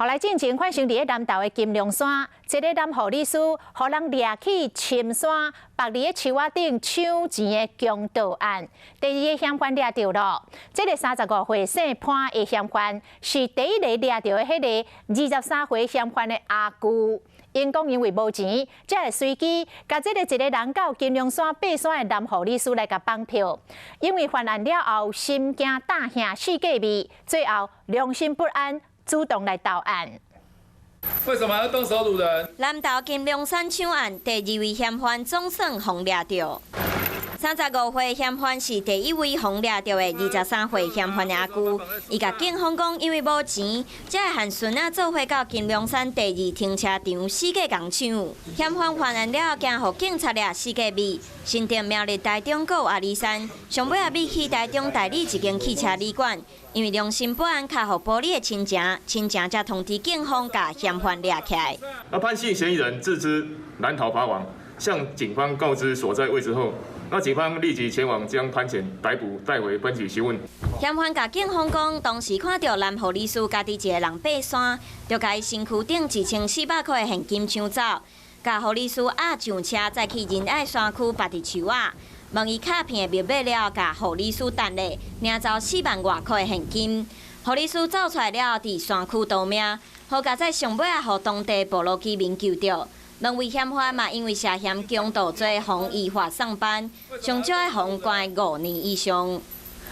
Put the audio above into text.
予來進前發生佇咧南投的金龍山，一个男護理師予人掠去深山，縛佇咧樹仔頂搶錢的強盜案，第二个嫌犯掠著囉。這个35歲姓潘的嫌犯是第一个掠著的彼个23歲嫌犯的阿舅。𪜶講因為無錢，才會隨機共這个一个人到金龍山爬山的男護理師來共綁票。因為犯案了後心驚膽嚇四界避，最後良心不安，主動來投案。為什麼要動手擄人？南投金龍山搶案第二位嫌犯總算予掠著。35歲嫌犯是第一位予掠著的23歲嫌犯的阿舅，伊共警方講，因為無錢，才會和孫仔做伙到金龍山第二停車場四界共搶。嫌犯犯案了後，驚予警察掠四界避，新竹苗栗台中閣有阿里山，上尾仔避去台中大里一間汽車旅館，因為良心不安，敲予埔里的親情，親情才通知警方共嫌犯掠起來。那潘姓嫌疑人自知難逃法網，向警方告知所在位置後，那警方立即前往將潘顯逮捕帶回分局詢問。嫌犯共警方講，當時看著男護理師家己一个人爬山，就共伊身軀頂1400塊的現金搶走，共護理師押上車，再去仁愛山區縛佇樹仔，問伊卡片的密碼了後，共護理師趁咧領走4萬外塊的現金。護理師走出來了後，佇山區逃命，好佳哉上尾仔予當地部落居民救著。兩位嫌犯嘛，因為涉嫌強盜罪，予依法送辦，上少愛予關5年以上。